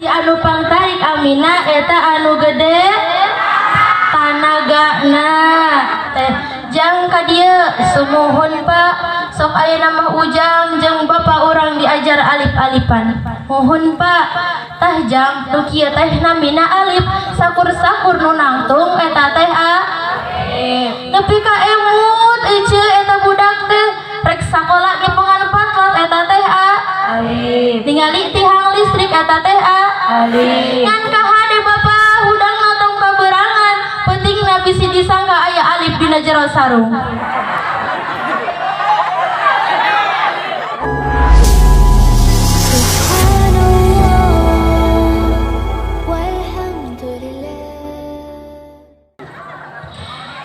Anu pangtarik amina eta anu gede tanagana teh. Jang ka dieu, sumuhun, Pak. Sok aya nama Ujang jeung bapak urang diajar alif-alifan. Muhun, Pak. Tah, Jang, nu kieu teh namina alif. Sakur-sakur nu nangtung eta teh a nepi ka emut ece eta budak teh. Rek sakola ngipungan patlat eta teh a Alif. Ningali tihang listrik eta teh a Alif. Ngan kahade bapak hudang notong kaberangan, pentingna bisi disangka aya alif dina jero sarung. سبحان الله والحمد لله.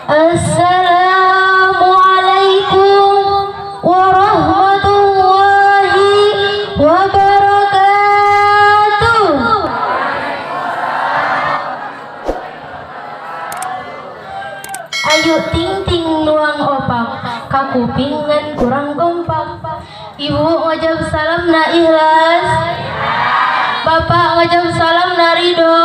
Assalamualaikum warahmatullahi wabarakatuh. Ayu ting ting nuang opak, kakupingan kurang kompak. Ibu ngajab salam na ikhlas, bapak ngajab salam na ridho.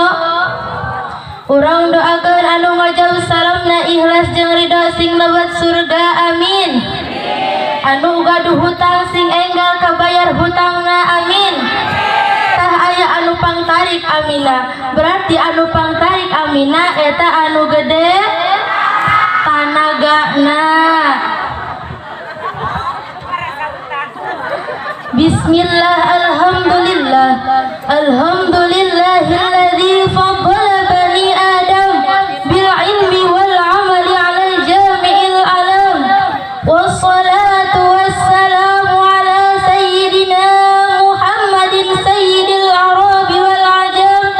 Urang doakeun anu ngajab salam na ikhlas jeung ridho sing lebet surga, amin. Anu gaduh hutang sing enggal kabayar hutangna, amin. Tah, aya anu pangtarik amina, berarti anu pangtarik amina eta anu gede tanagana. Bismillah, alhamdulillah, alhamdulillahilladzi faddala bani Adam bil ilmi wal amali ala jami'il alam, wassalatu wassalamu ala sayyidina Muhammadin sayyidil arabi wal ajam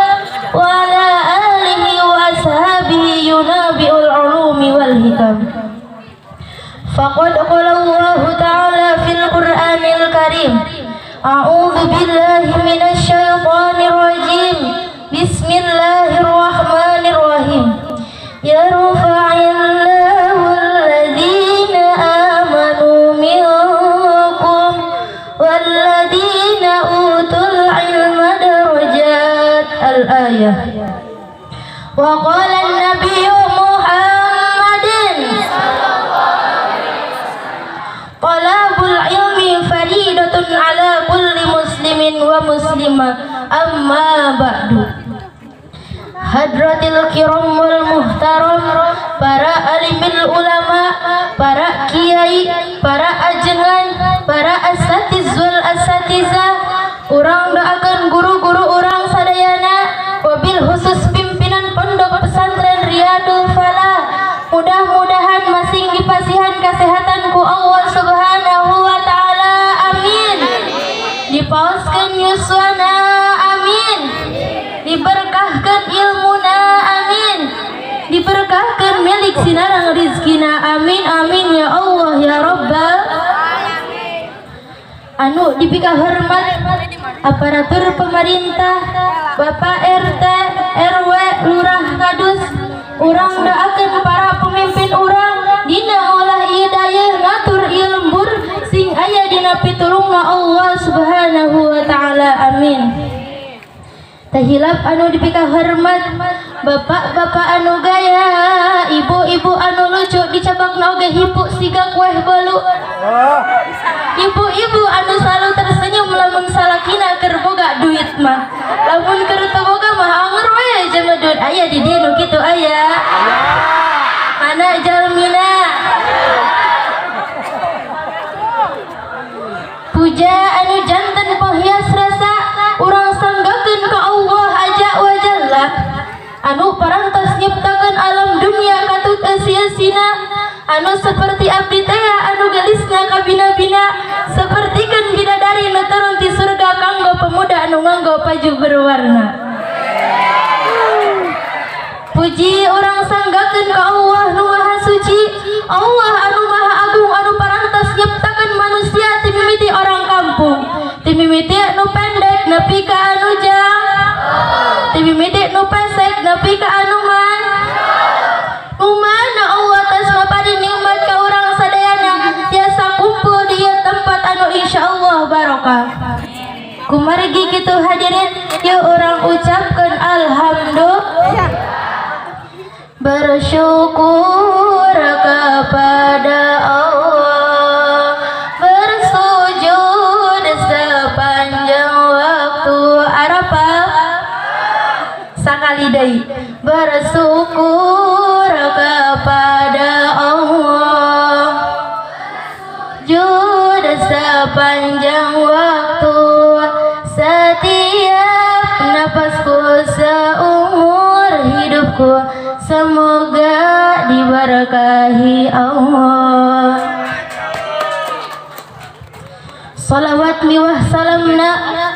wa ala alihi wa ashabihi yunabi'ul ulumi wal hikam. Faqad qala Allah Ta'ala fil Qur'anil Karim. A'udzu billahi minasy syaithanir rajim. Bismillahirrahmanirrahim. Yarfa'illahu alladhina amanu minkum walladhina utul ilma darajat. Al-ayah. Wa qala an-nabiyyu Muhammadin, talabul ilmi faridatun ala kulli muslimin wa muslimah. Amma ba'du. Hadratil kiram wal muhtaram, para alimil ulama, para kiai, para ajengan, para asatiz wal asatizah. Urang doakan guru-guru urang sadayana, wabil khusus pimpinan Pondok Pesantren Riyadul Falah, mudah-mudahan masing dipasihan kesehatan ku Allah Subhanahu wa Ta'ala, amin. Dipaoskeun yuswana, amin. Diberkahkan ilmuna, amin. Diberkahkan milik sinarang rizkina, amin amin ya Allah ya Rabbal. Anu dipika hormat aparatur pemerintah, Bapak RT, RW, Lurah, Kadus. Urang doakeun para pemimpin urang dina olah ieu dayeuh ngatur ieu lembur sing aya dina pitulungna Allah Subhanahu wa Ta'ala, amin. Teu hilap anu dipika hormat bapak-bapak anu gaya, ibu-ibu anu lucu, dicabak oge hipu siga kue bolu, ibu-ibu anu selalu tersenyum lamun salakina keur boga duit mah, lamun keur teu boga mah anger we jeumedut. Aya di dieu nu kitu? Aya? Mana jalmina? Puja anu janten penghias rasa urang sanggakeun ka Allah aja wa jalla anu parantos nyiptakeun alam dunia katut eusi-eusina, anu seperti abdi teh anu gelisna kabina-bina sapertikeun bidadari nu turun ti surga kanggo pemuda anu nganggo baju berwarna. Puji urang sanggakeun ka Allah nu Maha Suci, Allah anu Maha Agung, anu parantos nyiptakeun manusia ti mimiti orang kampung, ti mimiti nu pendek nepi ka anu jang, ti mimiti nu pesek nepi ka anu man. Kumana Allah tos mapari nikmat ka urang sadayana tiasa kumpul di ieu tempat anu insyaallah barokah. Kumargi kitu, hadirin. Yuk, urang ucapkan alhamdulillah. Bersyukur kepada Allah, bersujud sepanjang waktu. Arafah sakali deui. Bersyukur kepada Allah, sujud sepanjang waktu. Setiap napasku, seumur hidupku, semoga diberkahi Allah. Salawat miwah salamna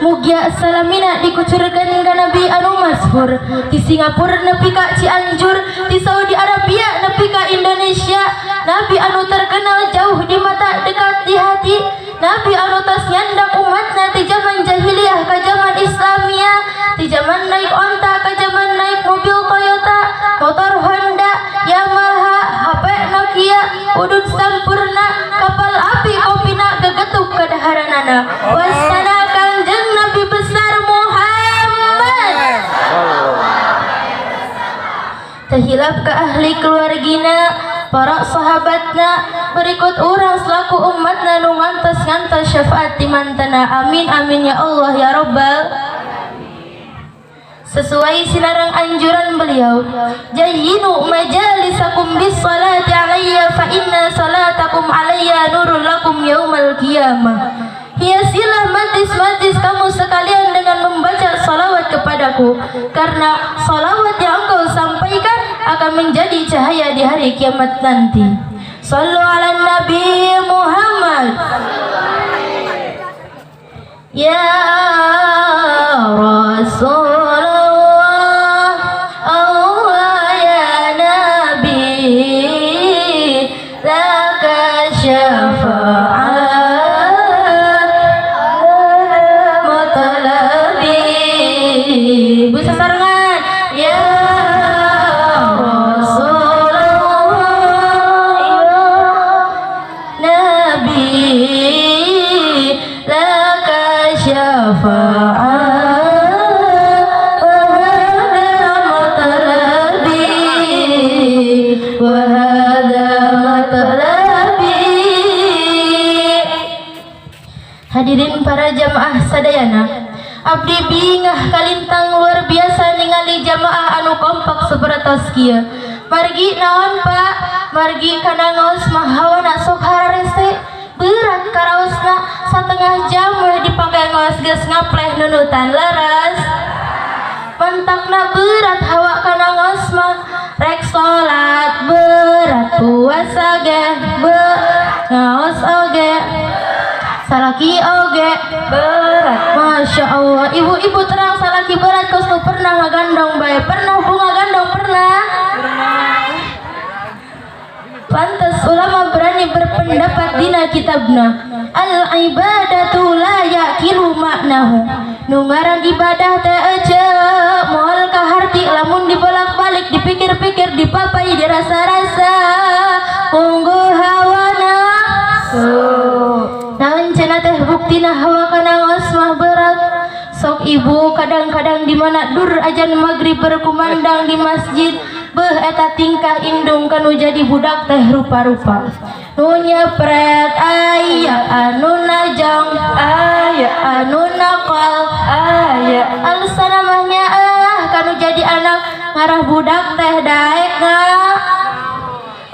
mugia salamina dikucurkan ka Nabi anu masyhur, di Singapura nepi ka Cianjur, di Saudi Arabia nepi ka Indonesia. Nabi anu terkenal jauh di mata, dekat di hati. Nabi anu tos nyandak umatna di zaman jahiliyah ke zaman Islamiyah, di zaman naik onta ke zaman naik mobil Toyota, motor Honda, Yamaha, HP Nokia, udud sampurna, kapal api kopina gegetuk kadaharanana. Wasana Kangjeng Nabi besar Muhammad. Teu hilap ke ahli keluargina, para sahabatna, berikut urang selaku umatna nu ngantos ngantos syafaat di mantana. Amin amin ya Allah ya Rabbal. Sesuai sinarang anjuran beliau, "Zayyinu majalisakum bis salati alayya, fa inna salatakum alayya nurul lakum yaumal qiyamah." Hiasilah majlis-majlis kamu sekalian dengan membaca salawat kepadaku, karena salawat yang engkau sampaikan akan menjadi cahaya di hari kiamat nanti. Sallu ala Nabi Muhammad. Ya Rasulullah, Allah ya Nabi, laka syafa'at matlabi. Bisa sarengan. Ya Rasulullah, Nabi, laka syafa'at wa matlabi, wa hadha matlabi. Hadirin para jamaah sadayana, abdi bingah kalintang luar biasa ningali jamaah anu kompak sapertos kieu. Margi naon, Pak? Margi kana ngaos mah hawana sok hararese, berat karaosna. Satengah jam weh dipake ngaos geus ngapleh nunutan, leres? Mantakna berat hawa kana ngaos mah. Rek salat berat, puasa ge ngaos oge, salaki oge Berat. Masya Allah, ibu-ibu terang salaki berat kos nu pernah ngagandong bae. Pernah, Bu, ngagandong? Pernah? Pantes ulama berani berpendapat dina kitabna, "Al ibadatu la yaqilu maknahu." Nu ngaran ibadah teh ece moal kaharti lamun dibolak-balik, dipikir-pikir, dipapai, dirasa-rasa. Munggu hawana naon cenah teh buktina hawa kana ngaos mah berat. Sok ibu, kadang-kadang di mana dur ajan maghrib berkumandang di masjid. Beuh, eta tingkah indung kanu jadi budak teh rupa-rupa. Nu nyepret aya, anu najong Aya. Anu nakal Aya. Alasan namanya ah kanu jadi anak ngarah budak teh daek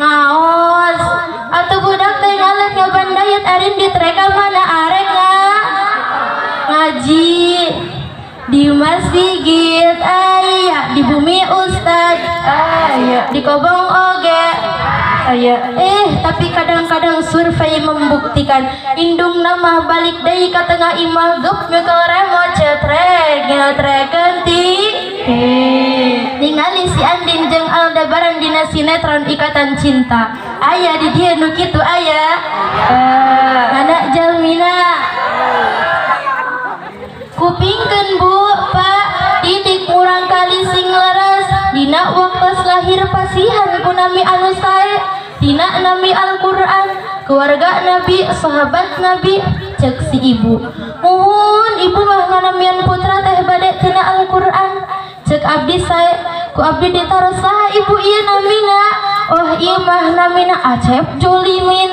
ngaos atau budak teh ngalek ngabandayat arin di treka mana arek ngaji di masjid aya, di bumi ustad Aya. di kobong oge Aya. Eh, tapi kadang-kadang survei membuktikan indung nama balik deui ka tengah imah, geup nyekel remote, cetrek nyetrekeun ti ningali si Andin jeung Aldebaran dina sinetron Ikatan Cinta. Aya di dieu nu kitu? Aya? Anak jalmina. Kupingkeun, Bu, Pak, didik murang kali sing leres. Dina waktu lahir pasihan ku nami anu sae, dina nami Al-Qur'an, keluarga Nabi, sahabat Nabi. Cek si ibu, muhun ibu mah nganamian putra teh bade tina Al-Qur'an. Cek abdi sae, ku abdi ditaros, saha ibu ieu namina? Oh, ieu mah namina Acep Jolimin.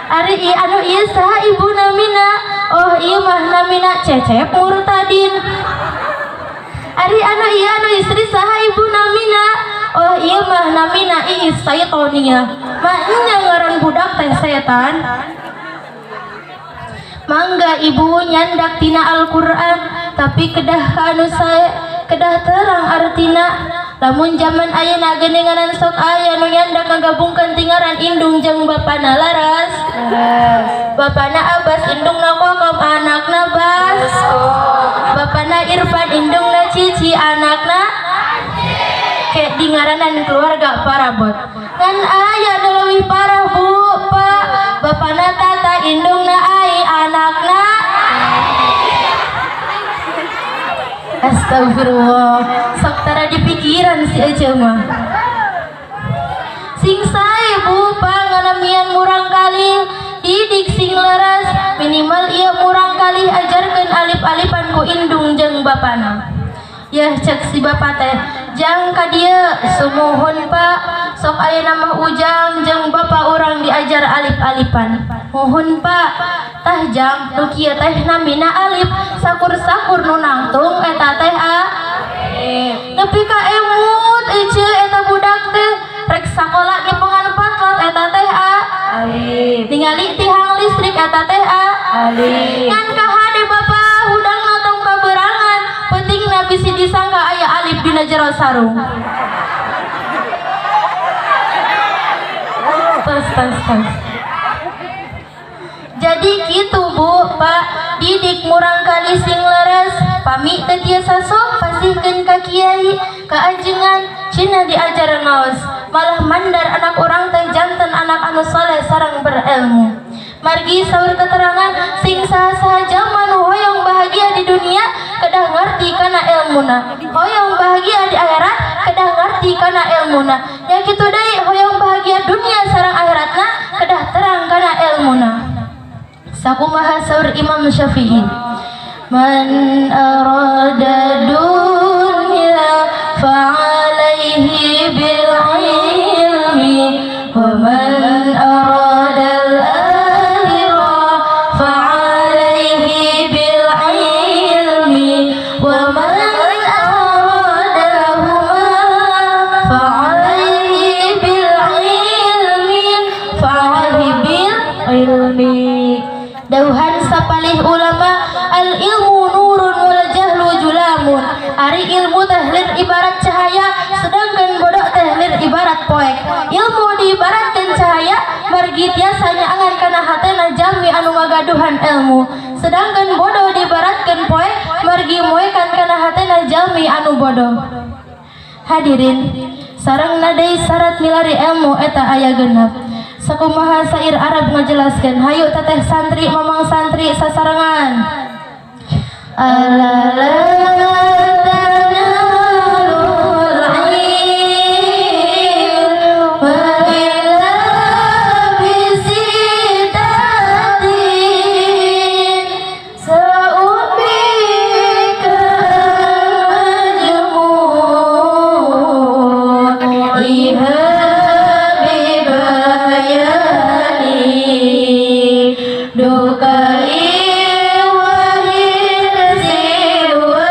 Ari ieu anu ieu saha ibu namina? Oh, ieu mah namina Cecep Murtadin. Ari anu ieu anu istri saha ibu namina? Oh, ieu mah namina Iis Saitonia. Maknya ngaran budak teh setan. Mangga ibu nyandak tina Al-Quran, tapi kedah ka anu sae, kedah terang artina. Lamun zaman ayeuna geuninganan sok aya nu nyandak ngagabungkeun tingaran indung jeung bapana. Laras? Bapana Abbas, indungna Kokom, anakna Bas. Bapana Irfan, indungna Cici, anakna kayak di ngaranan keluarga parabot. Kan aya nu leuwih parah, Bu, Pak. Bapana Tata, indungna Ai, anakna. Astagfirullah, sok tara di pikiran si Ece mah. Sing sae, Bu, Pak, nganamian murang kali didik sing leres. Minimal ieu murang kali ajarkeun alif-alifan ku indung jeung bapana. Ya, cek si bapak teh, jang ka dieu. Sumuhun, Pak. Sok aya mah ujang jeung bapak urang diajar alif-alifan. Muhun, Pak. Tah jang, nu kieu teh namina alif, sakur-sakur nu nangtung eta teh a nepi ka emut ece eta budak teh. Rek sakola nyepengan patlat eta teh a Alif. Ningali tihang listrik eta teh a Alif. Ngan kahade bapak hudang notong kaberangan, pentingna bisi disangka aya alif dina jero sarung. Tos tos tos. Jadi gitu, Bu, Pak, didik murang kali sing leres. Pami teu tiasa sok pasihkeun ka kiai, ka ajengan, cenah diajar ngaos. Malah mandar anak urang teh janten anak anu soleh sareng berilmu. Margi saur keterangan, sing saha-saha jalma nu hoyong bahagia di dunia kedah ngarti kana ilmuna, hoyong bahagia di akhirat kedah ngarti kana ilmuna. Nya kitu deui, hoyong bahagia dunia sareng akhiratna kedah terang kana ilmuna. Sakumaha saur Imam Syafi'i, man arada dunya fa'alaihi bil ilmi wa man arada al-akhirah fa'alaihi bil ilmi wa man aradahuma fa'alaihi bil ilmi fa'alaihi bil Ilmi. Dauhan sapalih ulama, al ilmu nurun wal jahlu julamun. Ari ilmu teh lir ibarat cahaya, sedangkan bodoh teh lir ibarat poek. Ilmu diibaratkan cahaya margi tiasa nyaangan kana hatena jalmi anu ngagaduhan ilmu, sedangkan bodoh diibaratkan poek margi moekan kana hatena jalmi anu bodoh. Hadirin, sareng nadai syarat milari ilmu eta aya genep. Sakumaha sair Arab ngajelaskeun. Hayu teteh santri, mamang santri, sasarengan. Ala la tanalul ilma illa bisitatin sa'ubika majmu'iha bibayani dukai wa hirsi wa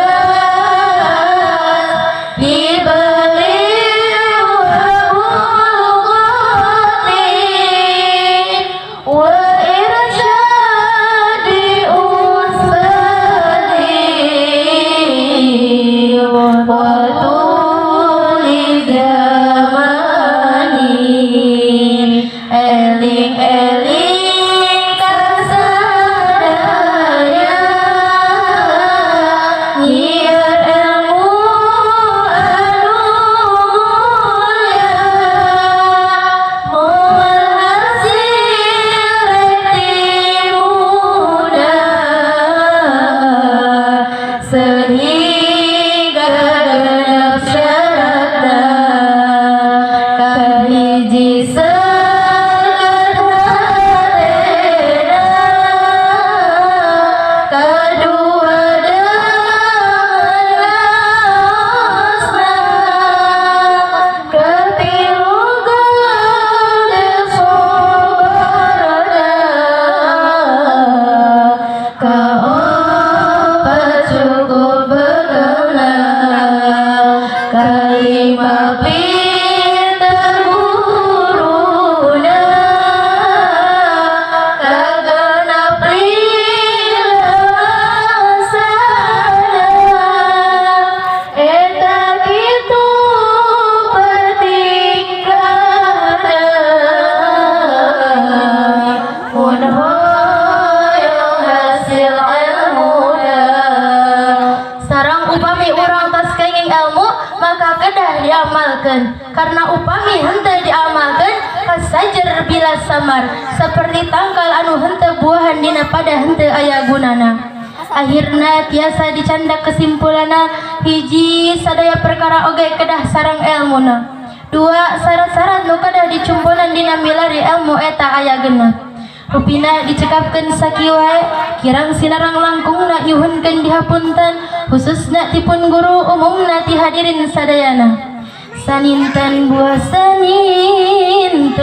maka kedah diamalkeun karena upami henteu diamalkeun kasajer bila samar seperti tangkal anu henteu buahan dina pada henteu aya gunana. Akhirna tiasa dicandak kesimpulanna, hiji, sadaya perkara oge kedah sareng elmuna. Dua, syarat-syarat nu kedah dicumponan dina milari ilmu eta aya genep. Rupina dicekapkeun sakieu wae, kirang sinareng langkungna nyuhunkeun dihapunten, khususna tipun guru, umumna ti hadirin sadayana. Saninten buah saninten,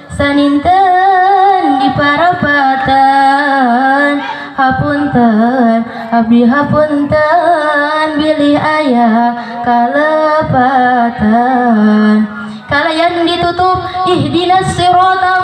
saninten di parapatan, hapunten abdi, hapunten bilih aya kalepatan. Kalayan ditutup ihdinas siratal.